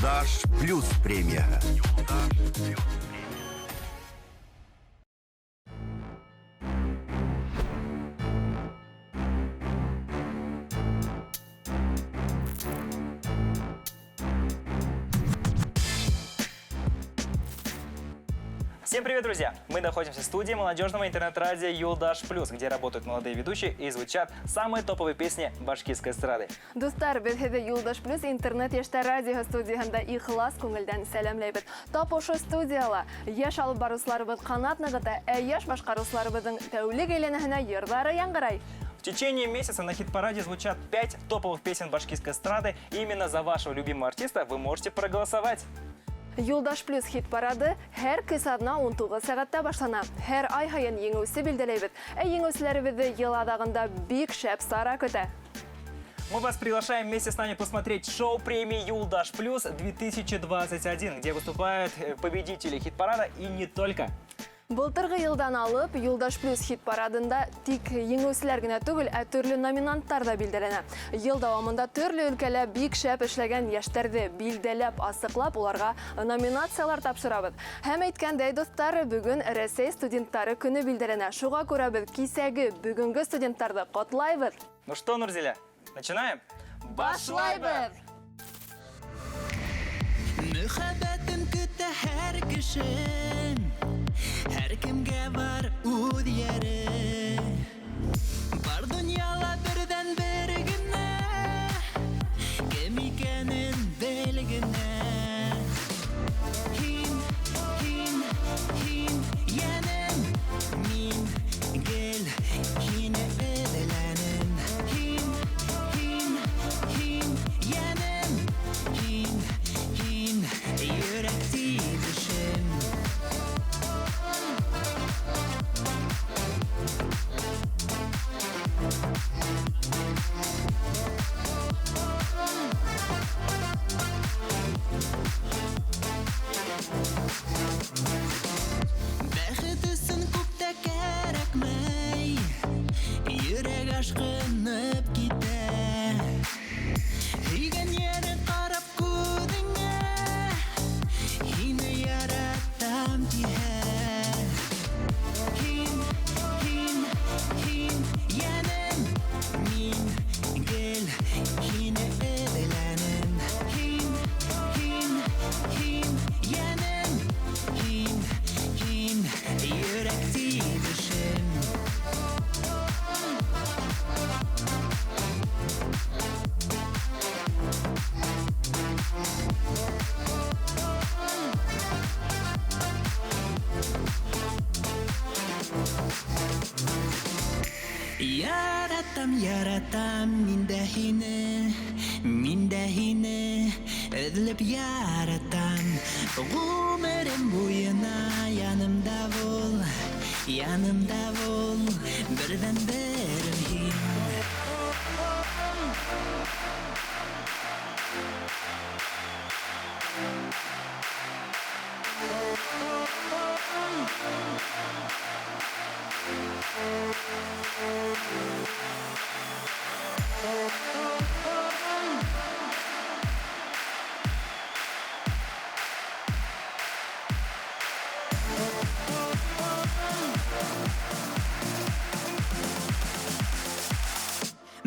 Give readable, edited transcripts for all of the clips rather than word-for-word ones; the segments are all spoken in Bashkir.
Юлдаш Плюс премияһы. Всем привет, друзья! Мы находимся в студии молодежного интернет-радио «Юлдаш Плюс», где работают молодые ведущие и звучат самые топовые песни башкирской эстрады. Дуҫтар, беҙ һеҙҙе Юлдаш Плюс интернет йәштәр радиоһы студияһында ихлас күңелдән сәләмләйбеҙ. Тап ошо студияла йәш алып барыусыларыбыҙ ҡанат нығыта, ә йәш башҡарыусыларыбыҙҙың тәүлек әйләнәһенә йырҙары яңғырай. В течение месяца на хит-параде звучат 5 топовых песен башкирской эстрады. И именно за вашего любимого артиста вы можете проголосовать. Юлдаш Плюс хит-парады һәр көс аҙна 19 сәғәттә башлана. Һәр ай һайын еңеүсе билдәләйбеҙ. Ә еңеүселәребеҙҙе йыл аҙағында бик шәп сара көтә. Мы вас приглашаем вместе с нами посмотреть шоу премии «Юлдаш Плюс 2021», где выступают победители хит-парада и не только. Былтырғы йылдан алып, Юлдаш Плюс хит-парадында тик еңеүселәр генә түгел, ә төрлө номинанттар да билдәләнә. Йыл дауамында төрлө өлкәлә бик шәп эшләгән йәштәрҙе билдәләп, асыҡлап, уларға номинациялар тапшырабыҙ. Һәм әйткәндәй, дуҫтар, бөгөн Рәсәй студенттары көнө билдәләнә. Шуға күрә беҙ кисәге, бөгөнгө студенттарҙы ҡотлайбыҙ. Ну что, Нурзиля, начинаем? Башлайбыҙ! Мөхәббәтем көтә һәр кешем, һәр кемгә бар үҙ йәре. Бар донъяла берҙән бер генә, кем икәнен бел генә. Һин, һин, һин, йәнем, мин гел һине эҙләнем. Һин, һин, һин, йәнем, һин, һин, йөрәк тибешем. Бәхет өсөн күп тә кәрәкмәй, йөрәк ашҡынып китә. Һөйгән йәре ҡарап күҙеңә, һине яратам тиһә. Һин, һин, һин, йәнем, мин гел һине эҙләнем. Һин, һин, һин, йәнем, һин, һин, йөрәк тибешем. Яратам, яратам мин дә һине, мин дә һине эҙләп яратам. Ғүмерем буйына янымда бул, янымда бул, берҙән берем һин.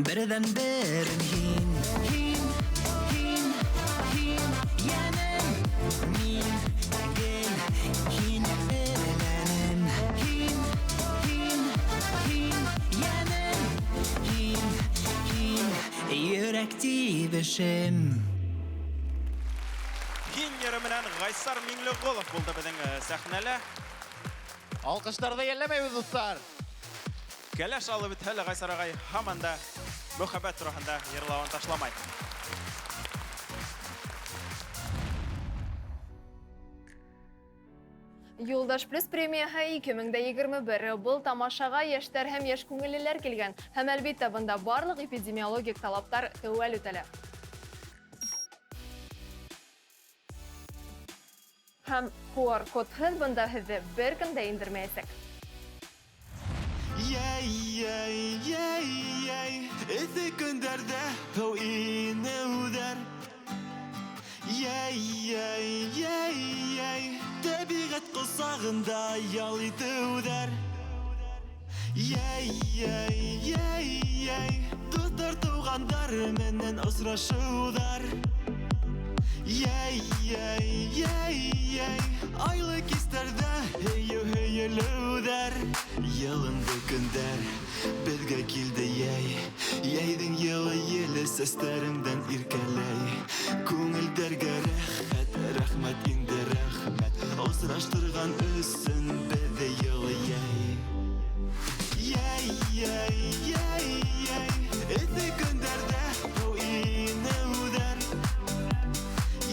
Берҙән берем һин, һин, һин, һин, йәнем, мин гел һине эҙләнем. Һин, һин, һин, йәнем, һин, һин, йөрәк тибешем. Һин йыры менән Ғайсар Миңлеғолов булды беҙҙең сәхнәлә. Алҡыштарҙы йәлләмәйбеҙ, дуҫтар. Кәләш алып бөтһә лә Ғайсар ағай һаман да мөхәббәт тураһында йырлауын ташламай. Юлдаш Плюс премияһы 2021. Был тамашаға йәштәр һәм йәш күңеллеләр килгән. Һәм әлбиттә бында барлыҡ эпидемиологик талаптар теүәл үтәлә. Һәм ку ар кодһыҙ бында һеҙҙе бер кем дә индермәйәсәк. Йәй, йәй, йәй, йәй, эҫе көндәрҙә һыу инеүҙәр. Йәй, ҡосағында ял итеүҙәр. Йәй, йәй, йәй, йәй, дуҫтар, туғандар менән осрашыуҙар. Йәй, йәй, йәй, йәй, айлы кистәрҙә һөйөү һөйөлөүҙәр. Йылынды көндәр беҙгә килде йәй, йәйҙең йылы еле сәстәреңдән иркәләй. Күңелдәргә рәхәт, рәхмәт инде рәхмәт, осраштырған өсөн беҙҙе йылы йәй. Йәй, йәй, йәй, йәй, эҫе көндәрҙә һыу инеүҙәр.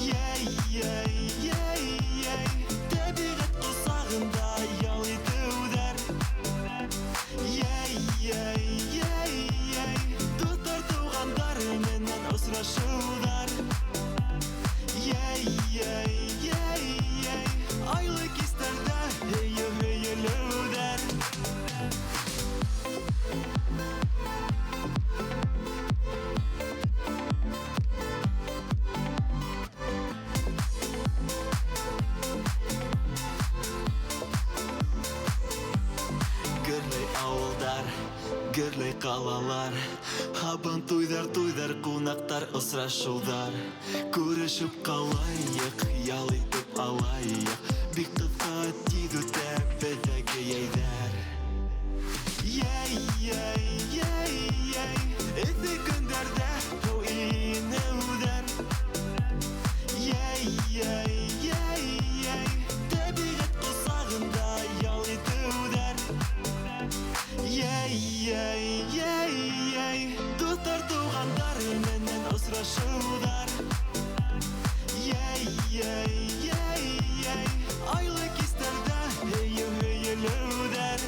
Йәй, йәй, йәй, йәй, тәбиғәт ҡосағында ял итеүҙәр. Йәй, йәй, йәй, йәй, дуҫтар, туғандар менән осрашыуҙар. Йәй, йәй, йәй, йәй, айлы кистәрҙә һөйөү һөйөлөүҙәр. Гөрләй ауылдар, гөрләй ҡалалар, һабан туйҙар, туйҙар, ҡунаҡтар, осрашыуҙар. Күрешеп ҡалайыҡ, ял итеп алайыҡ, бик ҡыҫҡа тиҙ үтә беҙҙәге йәйҙәр. Йәй, йәй, йәй, йәй, эҫе көндәрҙә һыу инеүҙәр. Йәй, йәй, йәй, йәй, тәбиғәт ҡосағында ял итеүҙәр. Йәй, йәй, йәй, йәй, дуҫтар, туғандар менән осрашыуҙар. Йәй, йәй, йәй, йәй, айлы кистәрҙә һөйөү һөйөлөүҙәр.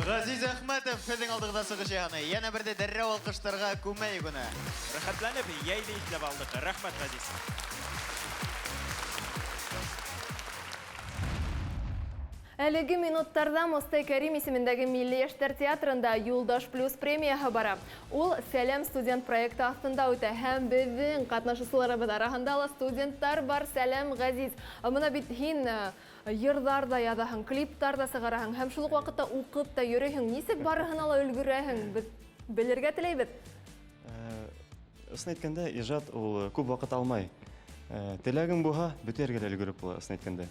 Ғәзиз Әхмәтов һеҙҙең алдығыҙҙа сығыш яһаны. Йәнә берҙе дәррәү алҡыштарға күмәйек уны. Рәхәтләнеп, йәйҙе иҫләп алдыҡ. Рәхмәт, Ғәзиз. Әлеге минуттарҙа Мостай Кәрим исемендәге Милли йәштәр театрында Юлдаш Плюс премияһы бара. Ул Сәләм студент проекты аҫтында үтә һәм беҙҙең ҡатнашыусыларыбыҙ араһында ла студенттар бар. Сәләм, Ғәзиз. Бына бит һин йырҙар ҙа яҙаһың, клиптар ҙа сығараһың һәм шул уҡ ваҡытта уҡып та йөрөйһөң. Нисек барыһына ла өлгөрәһең? Беҙ белергә теләйбеҙ. Ысын әйткәндә, ижад ул күп ваҡыт алмай. Теләгең булһа, бөтә ергә лә өлгөрөп була, ысын әйткәндә.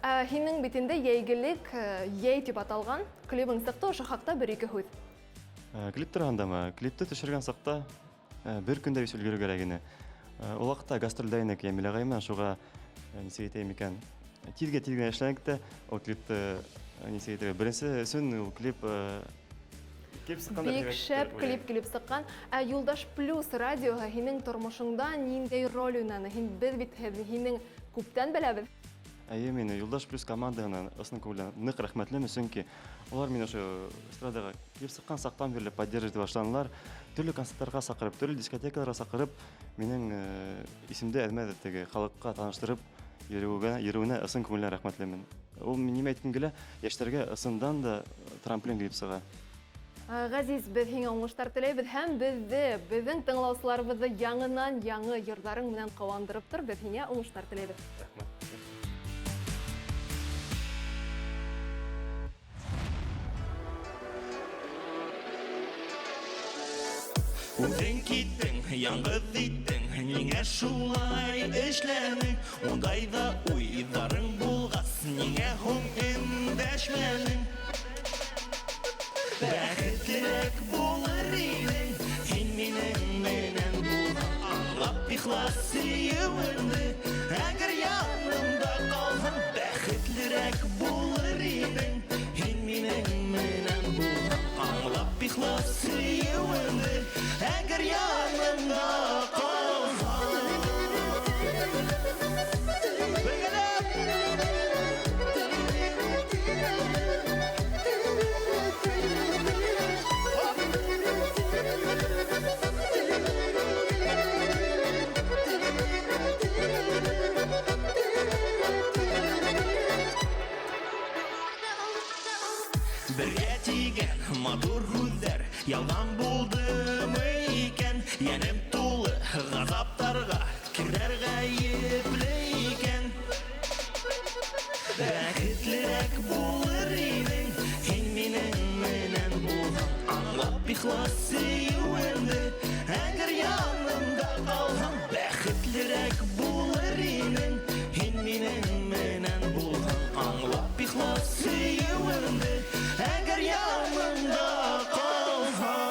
Һинең бит инде йәйгелек, йәй тип аталған клибың сыҡты, ошо хаҡта бер-ике һүҙ. Клип тураһындамы? Клипты төшөргән саҡта, бер көндә бит өлгөрөр кәрәк ине. Ул ваҡытта гастролдә инек Йәмил ағай менән, шуға, нисек әйтәйем икән, тиҙгә-тиҙ генә эшләнек тә, ул клипты, нисек әйтергә, беренсе өсөн ул клип, килеп сыҡҡан да Бик тип шәп уйлайым. клип килеп сыҡҡан. Ә Юлдаш Плюс радиоһы һинең тормошоңда ниндәй роль уйнаны? Һин, беҙ бит һинең күптән беләбеҙ. Әйе, мин Юлдаш Плюс командаһына ысын күңелдән ныҡ рәхмәтлемен, сөнки улар мине ошо эстрадаға килеп сыҡҡан саҡтан бирле поддерживать башланылар. Төрлө концерттарға саҡырып, төрлө дискотекаларға саҡырып, минең исемде әҙмә-әҙ теге халыҡҡа таныштырып йөрөүенә ысын күңелдән рәхмәтлемен. Ул мин нимә әйткем килә, йәштәргә ысындан да трамплин килеп сыға. Ғәзиз, беҙ һиңә уңыштар теләйбеҙ һәм беҙҙең тыңлаусыларыбыҙҙы яңынан яңы йырҙарың менән ҡыуандырып тор. Беҙ һиңә уңыштар теләйбеҙ. Рәхмәт. Үҙең киттең, яңғыҙ иттең, ниңә шулай эшләнең? Ундай ҙа уйҙарың булғас, ниңә һуң өндәшмәнең? Бәхетлерәк булыр инең, һин минең менән булһаң, аңлап ихлас сөйөүеңде. Әгәр янымда ҡалһаң, бәхетлерәк булыр инең, һин минең менән булһаң, аңлап ихлас сөйөүеңде. Әгәр янымда ҡалһаң. Бергәләп! Бергә тигән матур һүҙҙәр ялған булдымы икән? Йәнем тулы ғазаптарға, кемдәр ғәйепле икән? Бәхетлерәк булыр инең, һин минең менән булһаң. Аңлап ихлас сөйөүеңде, әгәр янымда ҡалһаң. Бәхетлерәк булыр инең, һин минең менән булһаң. Аңлап ихлас сөйөүеңде, әгәр янымда ҡалһаң.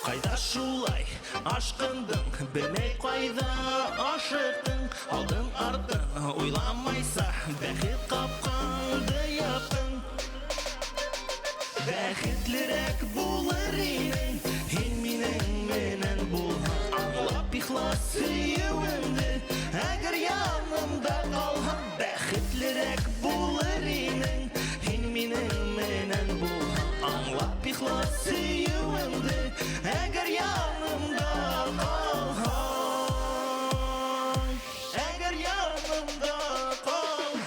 Ҡайҙа шулай ашҡындың, белмәй ҡайҙа ашыҡтың. Алдың артын уйламайса, бәхет ҡапҡаңды яптың. Бәхетлерәк булыр инең, һин минең менән булһаң. Аңлап ихлас сөйөүеңде, әгәр янымда ҡалһаң. Бәхетлерәк булыр инең, һин минең менән булһаң. Аңлап ихлас сөйөүеңде, әгәр янымда ҡалһаң. Әгәр янымда ҡалһаң.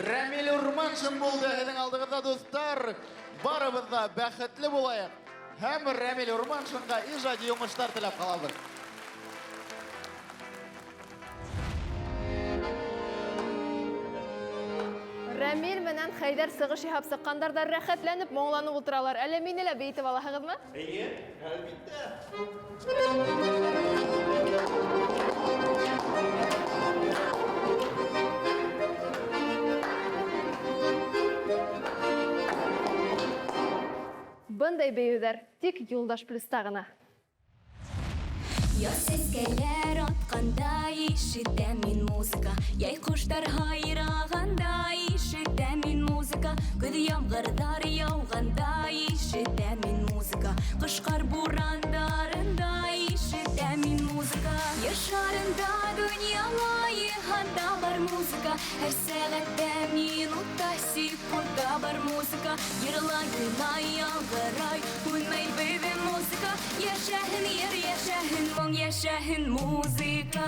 Рәмил Урманшин булды һеҙҙең алдығыҙҙа, дуҫтар. Барыбыҙ ҙа бәхетле булайыҡ. Һәм Рәмил Урманшинға ижади уңыштар теләп ҡалабыҙ. Рәмил менән Хәйҙәр сығыш яһап сыҡҡандар ҙа рәхәтләнеп, моңланып ултыралар. Әллә мине лә бейетеп алаһығыҙмы? Эйе, әлбиттә. Бындай бейеүҙәр тик Юлдаш Плюста ғына. Яз сәскәләр атҡанда ишетәм мин музыка. Яй ҡоштар һайрағанда ишетәм мин музыка. Көҙ ямғырҙар яуғанда ишетәм мин музыка. Ҡыш-ҡар бурандарында ишетәм мин музыка. Ер шарында, донъяла, йыһанда бар музыка. Һәр сәғәттә, минутта, секундта бар музыка. Йырлай, уйнай, яңғырай, һүнмәй беҙҙең музыка. Йәшәһен йыр, йәшәһен моң, йәшәһен музыка.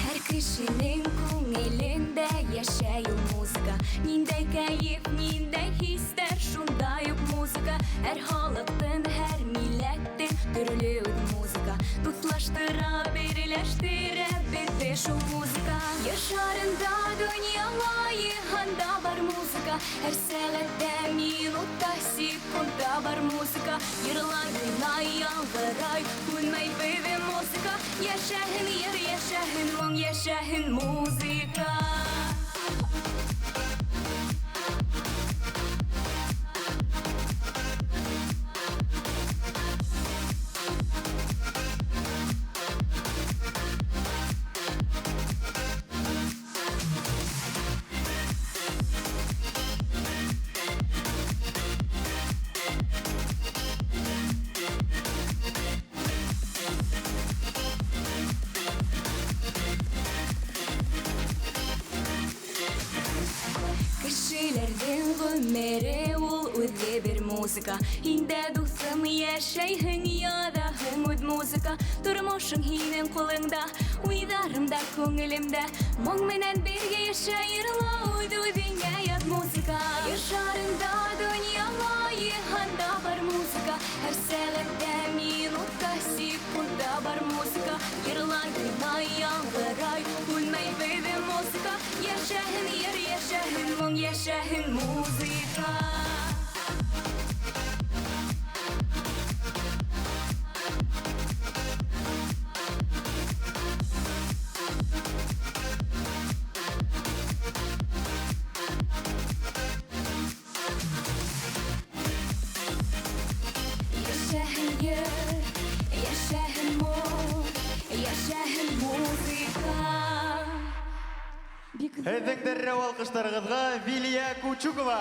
Һәр кешенең күңелендә йәшәй ул музыка. Ниндәй кәйеф, ниндәй хистәр, шундай уҡ музыка. Һәр халыҡтың, һәр милләттең төрлө үҙ музыка. Дуҫлаштыра, берләштерә беҙҙе шул музыка. Ер шарында, донъяла, йыһанда бар музыка. Һәр сәғәттә, минутта, секундта бар музыка. Йырлай, уйнай, яңғырай, һүнмәй беҙҙең музыка. Йәшәһен йыр, йәшәһен моң, йәшәһен музыка. Кешеләрҙең ғүмере ул үҙе бер музыка. Һин дә, дуҫым, йәшәйһең, яҙаһың үҙ музыка. Тормошоң һинең ҡулыңда, уйҙарымда, күңелемдә. Моң менән бергә йәшә, йырла, үҙ-үҙеңә яҙ музыка. Ер шарында, донъяла, йыһанда бар музыка. Һәр сәғәттә, минутта, секундта бар музыка. Йырлай, уйнай, яңғырай, үлмәй беҙҙең музыка. Йәшәһен йыр, йәшәһен моң, йәшәһен музыка. Йәшәһен йыр, йәшәһен моң, йәшәһен музыка. Һеҙҙең дәррәү алҡыштарығыҙға Вилия Кучукова.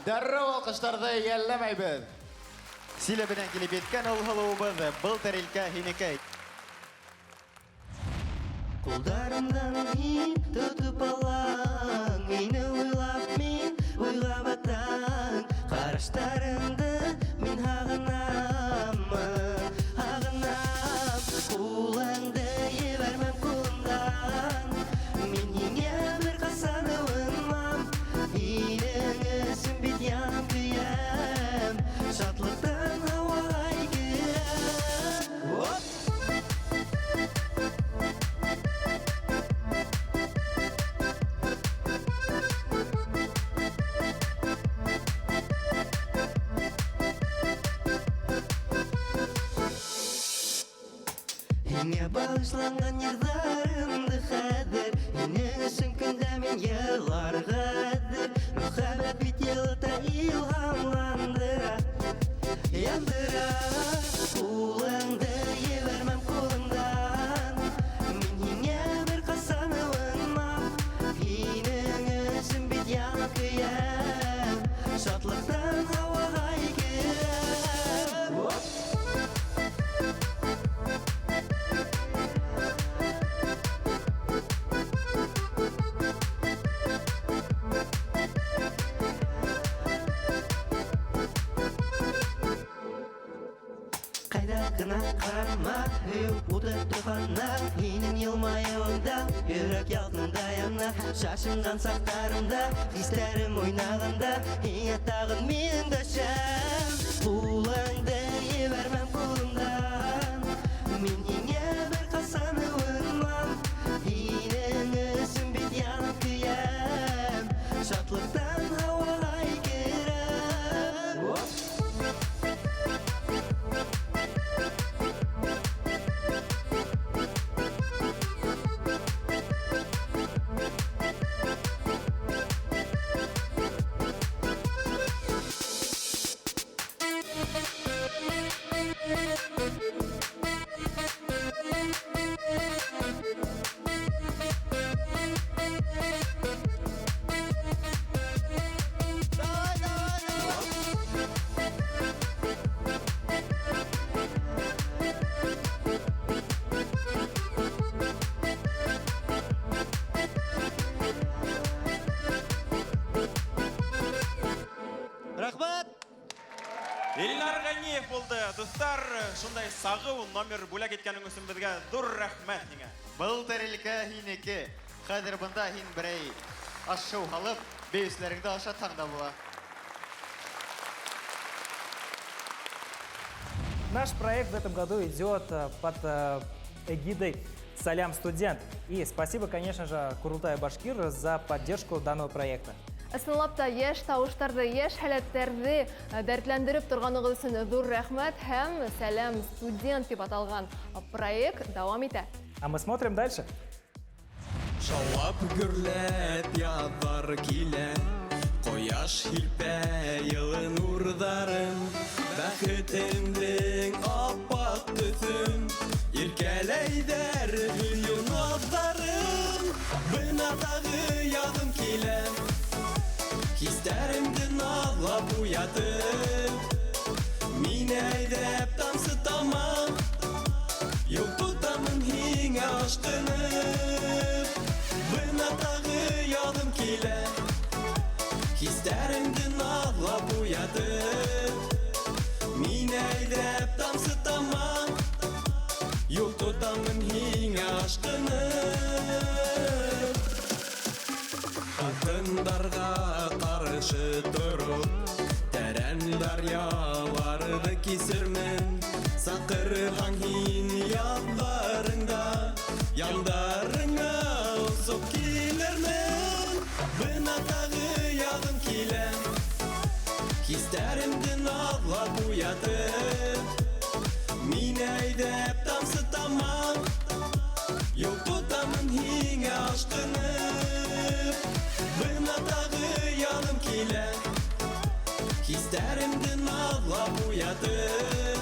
Дәррәү алҡыштарҙы йәлләмәйбеҙ. Силәбенән килеп еткән Алһылыуыбыҙ, был тәрилкә һинеке. Ҡулдарымдан һин тотоп алаң, мине уйлап мин уйға батам. Ҡараштарыңды мин һағынамын, һағынам. Ҡулыңды ебәрмәм ҡулымдан, мин һиңә бер ҡасан ылынмам. Һинең өсөн бит янам көйәм, шатлыҡтан һауаға һикерәм. Оп! Һиңә бағышланған йырҙарымды хәҙер, һинең өсөн көндә мин йырларға әҙер. Мөхәббәт бит йылыта, илһамландыра, яндыра. Ҡулыңды ебәрмәм ҡулымдан, мин һиңә бер ҡасан ылынмам. Һинең өсөн бит янып көйәм, шатлыҡтан һауаға һикерәм. Оп! Ҡайҙа ғына ҡарама, һөйөү уты тоҡана. Һинең йылмайыуыңда йөрәк ялҡында яна. Шашынған саҡтарымда, хистәрем уйнағанда, һиңә тағын мин өндәшәм. Ҡулыңды ебәрмәм ҡулымдан, мин һиңә бер ҡасан ылынмам. Һинең өсөн бит янып көйәм, шатлыҡтан һауаға һикерәм. Оп! Рәхмәт! Илнар Ғәниев булды. Дуҫтар, шундай сағыу номер бүләк иткәнең өсөн беҙгә ҙур рәхмәт һиңә. Был тәрилкә һинеке. Хәҙер бында һин берәй аш-шыу һалып, бейеүселәреңде ашатһаң да була. Наш проект в этом году идет под эгидой «Салям, студент». И спасибо, конечно же, Курултай Башкир за поддержку данного проекта. Ысынлап та йәш тауыштарҙы, йәш һәләттәрҙе дәртләндереп торғанығыҙ өсөн ҙур рәхмәт һәм «Сәләм, студент» тип аталған проект дауам итә. А мы смотрим дальше. Шаулап гөрләп яҙҙар килә, ҡояш һирпә йылы нурҙарын, бәхетемдең аппаҡ төҫөн иркәләйҙәр һөйөү наҙҙарын. Бына тағы яҙым килә, хистәремде наҙлап уятып, мине әйҙәп тамсы тама, юл тотамын һиңә ашҡынып. Бына тағы яҙым килә, хистәремде наҙлап уятып, мине әйҙәп тамсы тама, Ялҡындарға ҡаршы тороп, тәрән даръяларҙы кисермен. Саҡырһаң һин яҙҙарыңда, яндарыңа осоп килермен. Бына тағы яҙым килә, хистәремде наҙлап уятып, мине әйҙәп тамсы тама, юл тотамын һиңә ашҡынып. Бына тағы яҙым килә, хистәремде наҙлап уятып,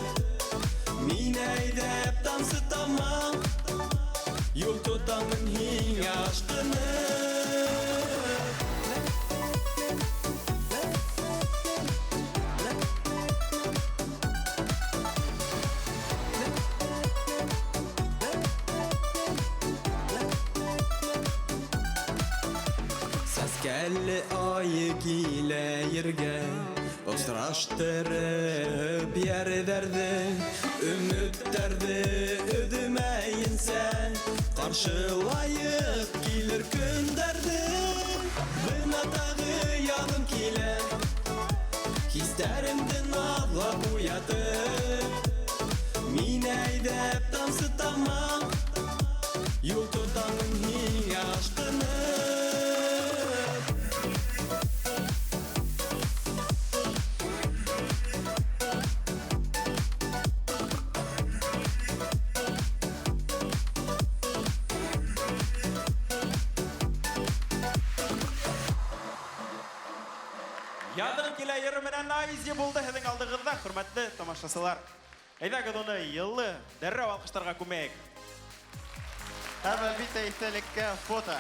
мине әйҙәп тамсы тама, юл тотамын һиңә ашҡынып. Сәскәле айы килә ергә, осраштырып йәрҙәрҙе, өмөттәрҙе өҙмәйенсә, ҡаршылайыҡ килер көндәрҙе. Бына тағы яҙым килә, хистәремде наҙлап уятып, мине әйҙәп тамсы тама, юл тотамын һиңә ашҡынып. Яҙым килә йыры менән Айзи булды һеҙҙең алдығыҙҙа, хөрмәтле тамашасылар. Әйҙәгеҙ уны йылы дәррәү алҡыштарға күмәйек. Һәм әлбиттә иҫтәлеккә фото.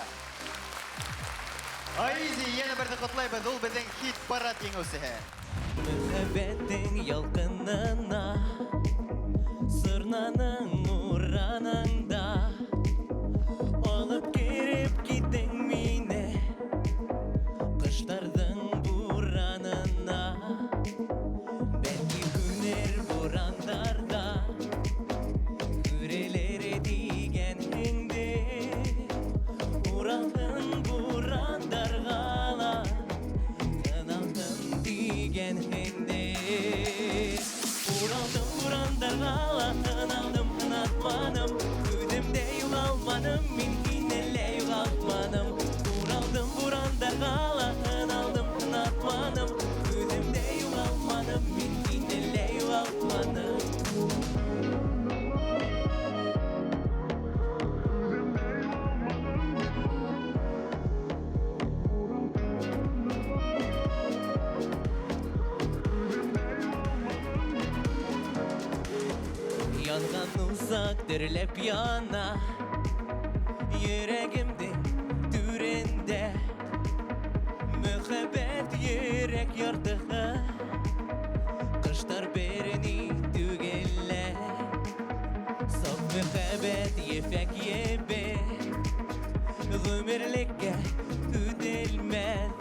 Айзи, йәнә берҙе ҡотлайбыҙ, ул беҙҙең хит-парад еңеүсеһе. Мөхәббәттең ялҡынына, сырнаның ураныңда, алып кереп киттең мине ҡыштарҙың буранына. Бәлки һүнер бурандарҙа күрелер тигәнһеңде, уралдың бурандарға ла ҡыналдым тигәнһеңде. Уралдың бурандарға ла ҡыналдым, ҡынатманым, үҙем дә юғалманым, мин һине лә юғалтманым. Уралдым бурандарға ла ҡыналдым, ҡынатманым, үҙем дә юғалманым, мин һине лә юғалтманым. Янған усаҡ дөрләп яна, йөрәгемдең түрендә. Мөхәббәт йөрәк яртыһы, ҡыштар бер ни түгел лә. Саф мөхәббәт ефәк ебе, ғүмерлеккә үтелмәҫ.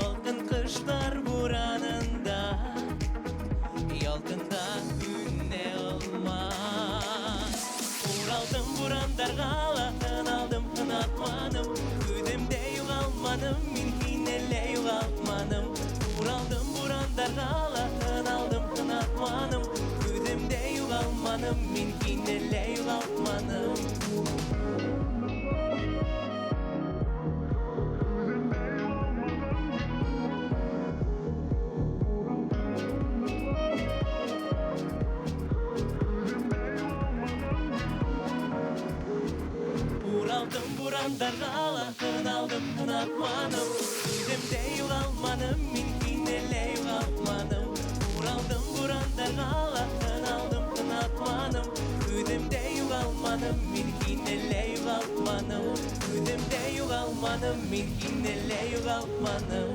Алтын ҡыштар буранында, ялҡында һүнә алмаҫ. Уралдым бурандарға ла ҡыналдым, ҡынатманым, үҙем дә юғалманым, мин һине лә юғалтманым. Уралдым бурандарға ла ҡыналдым, ҡынатманым, үҙем дә юғалманым, мин һине лә юғалтманым. Уралдым бурандарға ла ҡыналдым, ҡынатманым, үҙем дә юғалманым, мин һине лә юғалтманым. Уралдым бурандарға ла ҡыналдым, ҡынатманым, үҙем дә юғалманым, мин һине лә юғалтманым. Үҙем дә юғалманым, мин һине лә юғалтманым.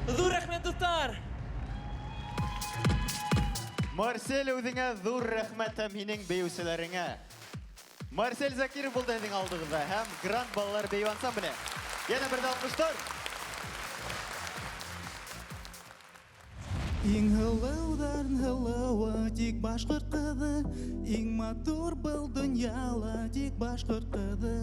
Ҙур рәхмәт, дуҫтар! Марсель, үҙеңә ҙур рәхмәт һәм һинең бейеүселәреңә. Марсель Закиров булды һеҙҙең алдығыҙҙа һәм Гранд балалар бейеү ансамбле. Йәнә бер ҙә алҡыштар. Иң һылыуҙарҙың һылыуы тик башҡорт ҡыҙы, иң матур был донъяла тик башҡорт ҡыҙы.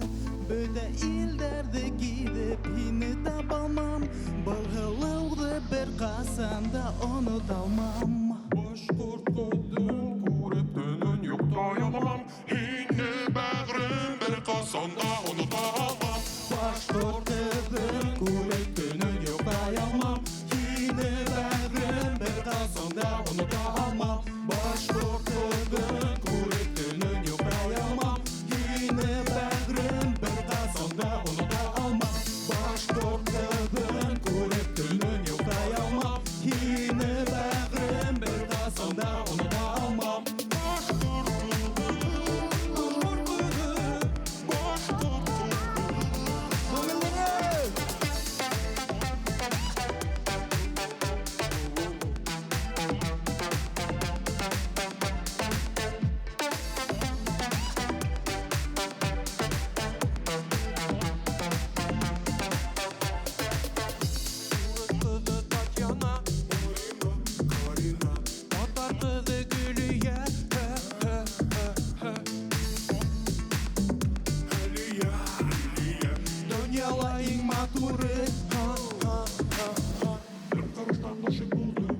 Бөтә илдәрҙе гиҙеп һине табалмам, был һылыуҙы бер ҡасан да онота алмам. Башҡорт ҡыҙын күреп төнөн йоҡлай алмам, һине бәғрем бер ҡасан да онота алмам. Башҡорт ҡыҙын күреп төнөн йоҡлай алмам, һине бәғрем бер ҡасан да онота алмам. Башҡорт ҡыҙын күреп төнөн йоҡлай алмам, һине бәғрем бер ҡасан да онота алмам. Башҡорт ҡыҙын күреп төнөн йоҡлай алмам, һине бәғрем бер ҡасан да онота алмам. Башҡорт ҡыҙы, башҡорт ҡыҙы. Ҡыҙы Татьяна, Карина, татар ҡыҙы Гөлиә, Әлиә, Лилиә. Донъяла иң матуры, ха-ха-ха-ха. Бер ҡараштан ғашиҡ булдым,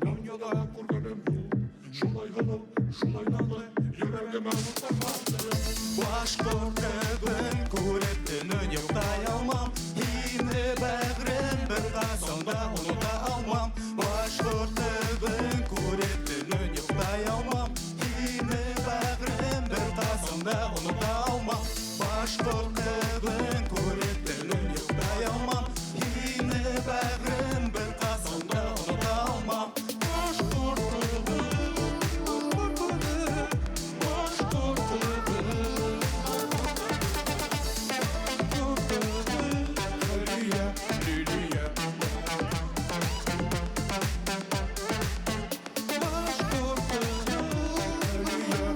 донъяла күргәнем юҡ. Шулай һылыу, шулай наҙлы, йөрәгемә ут тарҡатты. Башҡорт ҡыҙын күреп төнөн йоҡлай алмам, һине бәғрем бер ҡасан да онота алмам. Башҡорт ҡыҙын күреп төнөн йоҡлай алмам, һине бәғрем бер ҡасан да онота алмам. Башҡорт ҡыҙын күреп төнөн йоҡлай алмам, һине бәғрем бер ҡасан да онота алмам. Башҡорт ҡыҙы, башҡорт ҡыҙы, башҡорт ҡыҙы. Әлиә, Лилиә. Башҡорт ҡыҙы, Әлиә,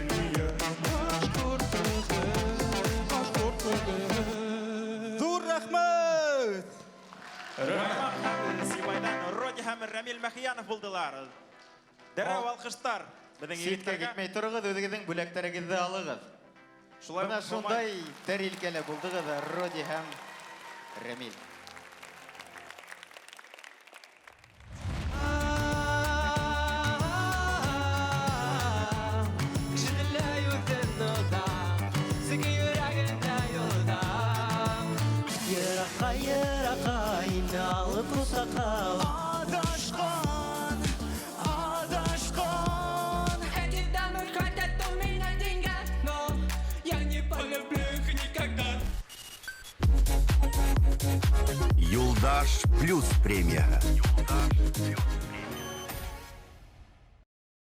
Лилиә. Башҡорт ҡыҙы, башҡорт ҡыҙы. Ҙур рәхмәт! Сибайҙан Роди һәм Рәмил Мәхиянов булдылар. Дәррәү алҡыштар беҙҙең Ситкә егеттәргә. китмәй тороғоҙ, үҙегеҙҙең бүләктәрегеҙҙе алығыҙ. Шулай Бына уҡ шундай тәрилкәле булдығыҙ, Роди һәм Рәмил. Йыраҡҡа, йыраҡҡа, һине алып ҡосаҡҡа. Адашҡан, адашҡан. Эти дамы хотят у меня деньгах, но я не полюблю их никогда. Юлдаш плюс премияһы.